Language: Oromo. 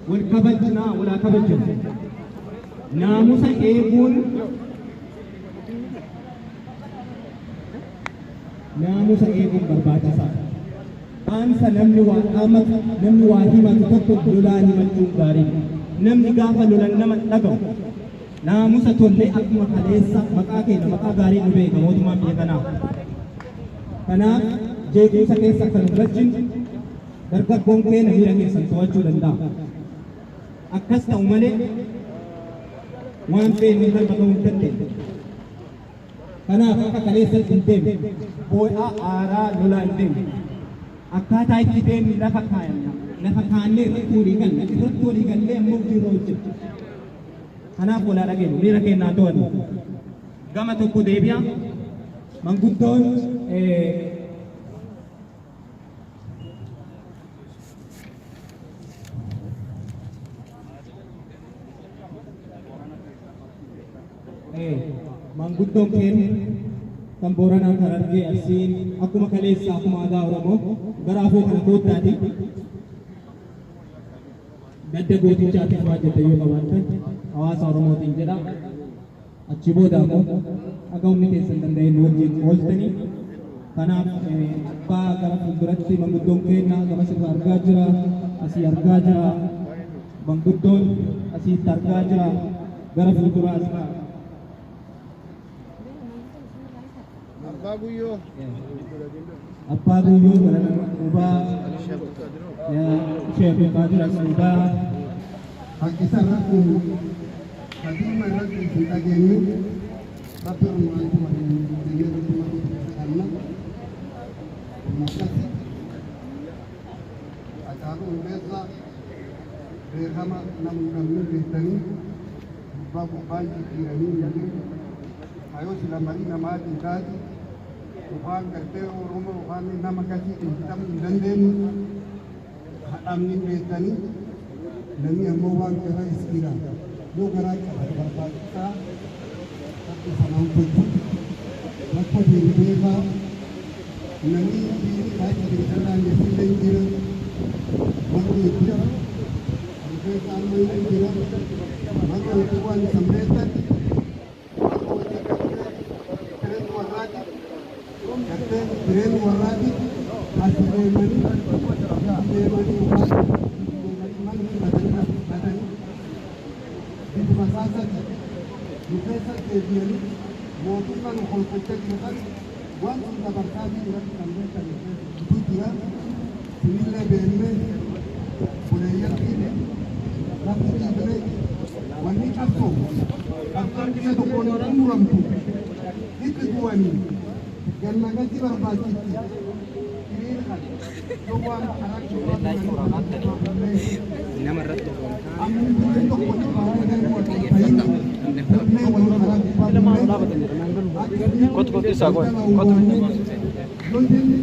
Wal kabajnaa, wal haa kabajnu. Naamusa eeguun naamusa eeguun barbaachisaadha. Dhaamsa namni waa dhaamatu, namni waa himatu tokko lolaan himachuun gaariidha. Namni gaafa lolan nama hin dhagahu. Naamusa tollee akkuma kaleessa maqaa keenya maqaa gaarii nu beeka mootummaan biyya kanaa. Kanaaf jeequmsa keessa akka nu galchine dargaggoon keenya miira keessan to'achuu danda'a. Akkas ta'u malee waan feenu galma ga'uu hin dandeenye. Kanaaf akka kaleessatti hin deemne. Boo'aa, aaraa, lolaa hin deemne. Akkaataa itti deemnu lafa kaayanna. Lafa kaannee irratti walii galla. Irratti walii gallee ammoo hojiirra hojjenna. Kanaaf wal haa dhageenyu. Miira keenya haa to'annu. Gama tokko deebi'a. Manguddoon Maanguddoon keenya kan Booranaa, kan Harargee, Arsiin akkuma kaleessa akkuma aadaa Oromoo gara afoo kana koottaati. Gadda gootichaatiif waan jettan yoo qabaattan hawaasa Oromootiin jedha. Achi booda ammoo haga humni keessan danda'een nu wajjin ooltanii. Kanaaf abbaa gara fuulduratti manguddoon keenya gamas irraa argaa jira, asii argaa jira, manguddoon asiitti argaa jira, gara fuulduraa as ka'a. Abbaa Guyyoo. Abbaa Guyyoo gara nama duubaa, Sheekh Abdulqaadir as duubaa. Haqqisa irratti hadiima irratti isin dhageenyu Rabbi ammaantu waliin jennee Rabbuma kadhanna. Kun akkasi. Hacaaluu Hundeessaa beekama nama hin qabne beektanii gubbaa gubbaan jijjiiranii malee hayoo sila marii namaatiin taate yookaan gartee Oromoo yookaan nama gasii bitamuu hin dandeenyu hadhamni beektanii namni ammoo waan gara iskiira yoo garaa qabate barbaachisaa rabbi sanaan tolchu rakkoo deemu beekaa namni diinii kaayita beekarraa geessillee hin jira marroo jira rifeensa amma hin jira marroo itti waan isan beektan marroo itti gartee jireenyi warraati gartee jireenyi warraati as deemanii deemanii waan deemanii mana fudhatanii fudhatanii bifuma saasati nu keessa deebi'anii mootummaa nu kolfachaa jiru kan waan sun dabarsaa jiru irratti kan beekan tu jira. Sinillee beeknee buleeyyan keenya lafti dhiibnee wanni qabsoo qabsoon biyya tokkoon hin xumuramtu itti du'anii galma galchi barbaachisti hiriira kana yoo waan karaa Nama irratti osoo hin taane amma biyya tokko xiyyeeffannee wal karaa gubbaa Kottu kottu isaa kottu. Kottu. yoo jenne